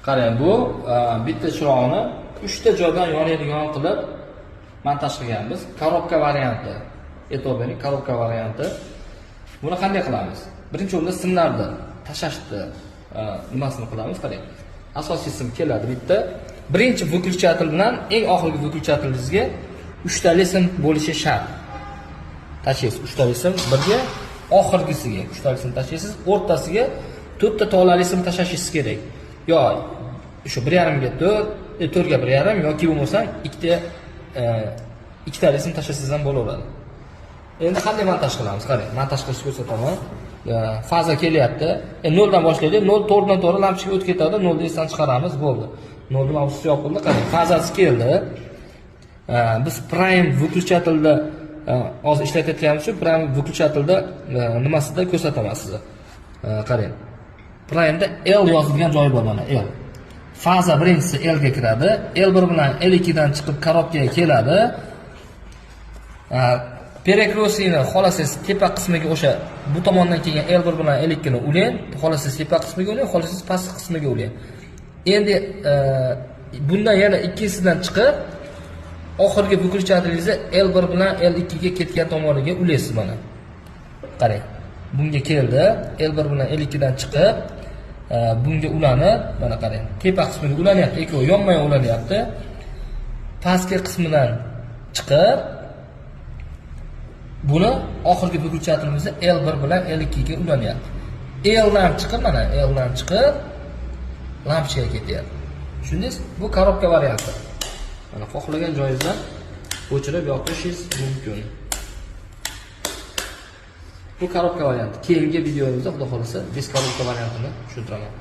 Qarang, bu bitta chiroqni uchta joydan yonadigan qilib montaj qilganmiz. Коробка varianti. Etobening коробка varianti. Buni qanday qilamiz? Birinchi o'rinda simlarni tashlashni nimasini qilamiz, qarang. Asosiy sim keladi bitta. Birinchi выключатель bilan eng oxirgi выключатель ingizga uchtali sim bo'lishi shart. Tashlaysiz uchtali sim birga, oxirgisiga uchtali sim tashlaysiz, o'rtasiga to'rtta tolali sim tashlashingiz kerak. Yo shu 1,5ga 4, 4ga 1,5 yoki bo'lmasa ikkita ikkitali sim tashlasangiz ham bo'laveradi. Endi qanday montaj qilamiz? Qarang, montaj qilishni ko'rsataman. Faza kelyapti. 0 dan boshlaylik. 0 to'g'ridan to'g'ri lampochkaga o'tib ketadi. 0 ni esdan chiqaramiz, bo'ldi. 0 ni mavzusi yopildi. Qarang, fazasi keldi. Biz prime выключатель da hozir ishlatayotganimiz shu prime выключатель da nimasida ko'rsataman sizga. Qarang. Prime'da L yozilgan joyi bor, mana L. Faza birinchisi L ga kiradi. L1 bilan L2 dan chiqib коробка ga keladi. Перекрестный ni xohlasangiz tepa qismiga, o'sha bu tomondan kelgan L1 bilan L2 ni ulang, xohlasangiz tepa qismiga ulang, xohlasangiz pastki qismiga ulang. Endi bundan yana ikkinchisidan chiqib oxirgi выключатель ingizni L1 bilan L2 ga ketgan tomoniga ulaysiz mana. Qarang. Bunga keldi, L1 bilan L2 dan chiqib, bunga ulanib, mana qarang. Tepa qismiga ulanyapti, ikkovi yonma-yon ulanyapti. Pastki qismidan chiqib buni oxirgi выключатель imizni L1 bilan L2 ga ulanyapti. L dan chiqib, mana L dan chiqib lampochkaga ketyapti. Tushundingiz? Bu коробка varianti. Mana xohlagan joyingizdan o'chirib yoqishingiz mumkin. Bu коробка varianti. Keyingi videomizda, xudo xohlasa, без коробка variantini tushuntiraman.